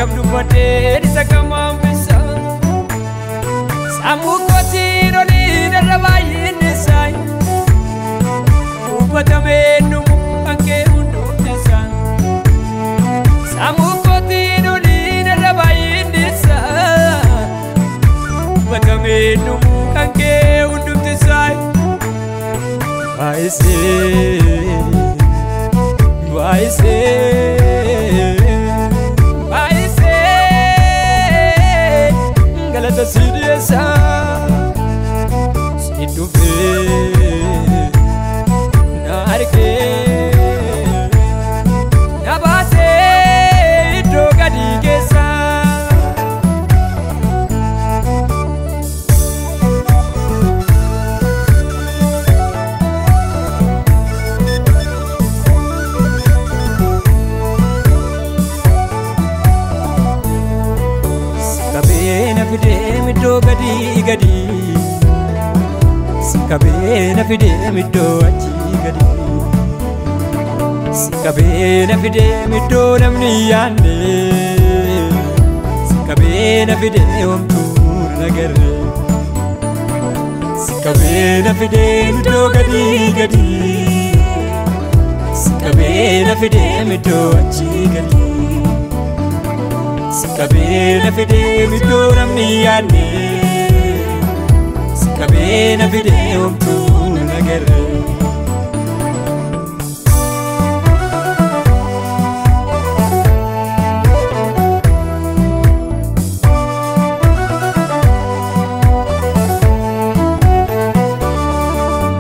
kam dubbadhee isa kam hambisa Sammuu kootiin oliin irra baay'inni isaa dubbatamee dhumu kan kee hundumti isaa Sammuu kootiin oliin irra baay'inni isaa dubbatamee dhumu kan kee hundumti isaa Baay'isee baay'isee baay'isee galata si dhiyeessa si dhufee na argee na baasee iddoo gadi keessa. Sikabee na fidee iddoo gadi gadi Sikabee na fidee iddoo achi gadi Sikabee na fidee iddoo namni yaanne Sikabee na fidee homtuu nagarre Sikabee na fidee iddoo gadi gadi Sikabee na fidee iddoo achi gadi Sikabee na fidee iddoo namni yaanne Sikabee na fidee homtuu nagarre.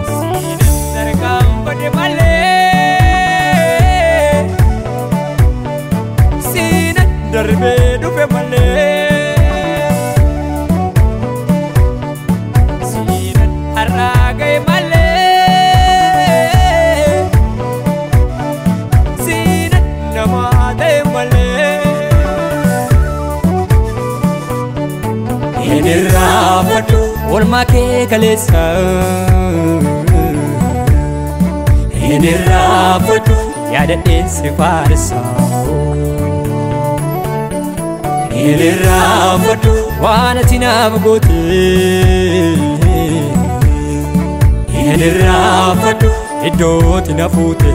Siinan tarkaanfadhe malee Siinan darbee dhufe malee Siinan har'aa ga'e malee Siinan namaa ta'e malee Hin irraanfadhu oolmaa kee kaleessa Hin irraanfadhu yaadadheen si faarsa Hin irraanfadhu waan ati naaf goote Hin irraanfadhu iddootti na fuute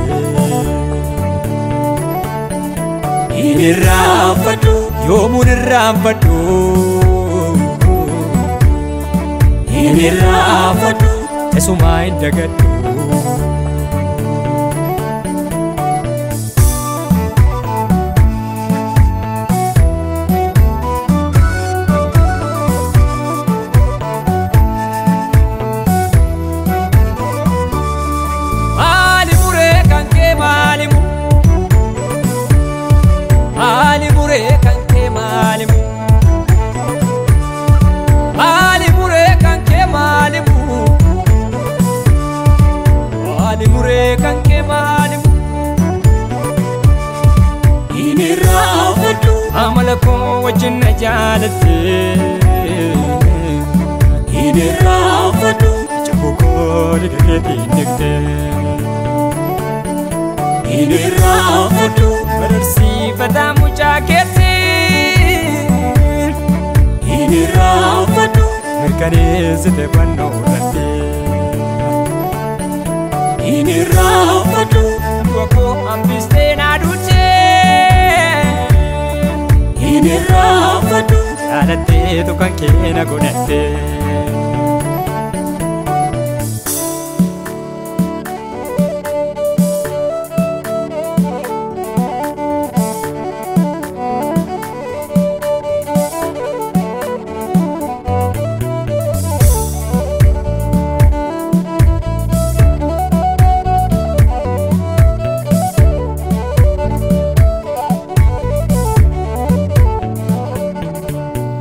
Hin irraanfadhu yoomuun irraanfadhu Hin irraanfadhu teessumaa hin dagadhu. Maali muree kan kee maalimu Maali muree kan kee maalimu Maali muree kan kee maalimu Maali muree kan kee maalimu Hin irraanfadhu Amala koo wajjin na jaalatte hin irraanfadhu Cubbuu koo dhiiga keetiin dhiqxe hin irraanfadhu Barsiifataa mucaa keetiin hin irraanfadhu mirkaneessite fannoo irratti hin irraanfadhu Du'a koo hambistee na duute hin irraanfadhu Jaalatteetu kan kee na godhatte.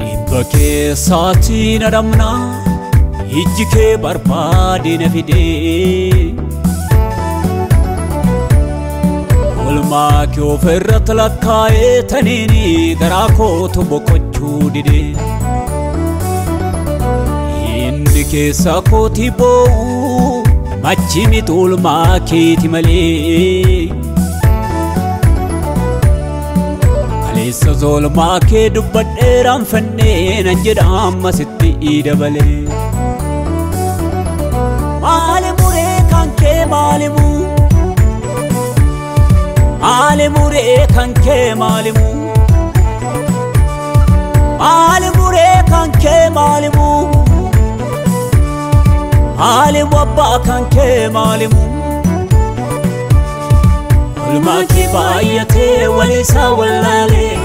Dhibba keessaatti na dhabna ijji kee barbaade na fide Oolmaa kee ofirratti lakkaa'ee taniini garaa kootu boqochuu dide Inni keessa kooti boo'u machi miti oolmaa keeti malee. Kaleessa oolmaa kee dubbadheeraan fannee nan jedha ammasitti dabalee. Maali muree kan kee maalimu? Maali muree kan kee maalimu? Maali muree kan kee maalimu? Maali wabbaa kan kee maalimu? Oolmaa kee baay'atee waliisaa wallaalee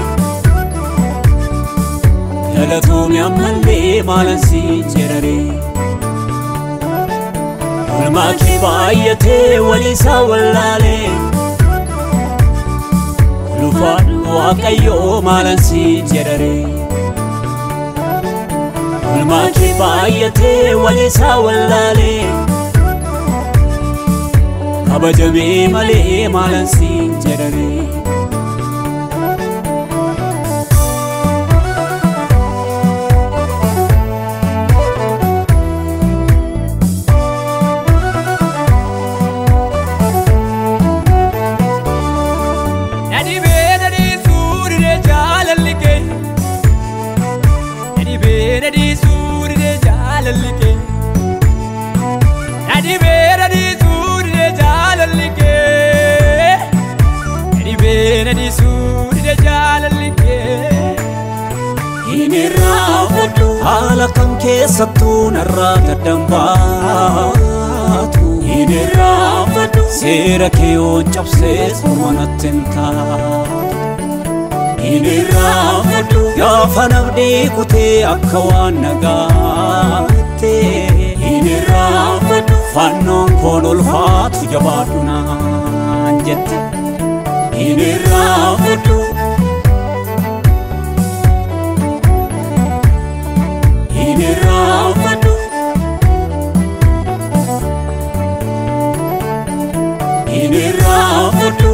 galatoomii ammallee maalan siin jedharee. Oolmaa kee baay'atee waliisaa wallaalee ulfaadhu Waaqayyoo maalan siin jedharee. Oolmaa kee baay'atee waliisaa wallaalee kabajamee malee maalan siin jedharee. Nadhibee nadhiisuu didee jaalalli kee. Nadhibee nadhiisuu didee jaalalli kee. Nadhibee nadhiisuu didee jaalalli kee. Nadhibee nadhiisuu didee jaalalli kee. Hin irraanfadhu haala kam keessattuu narraa gaddan baatu. Hin irraanfadhu seera kee yoon cabsees morma natti hin taatu. Hin irraanfadhu gaafa namni kutee akka waan nagaatti. Hin irraanfadhu fannoon koon ulfaatu jabaadhu naan jette. Hin irraanfadhu. Hin irraanfadhu. Hin irraanfadhu.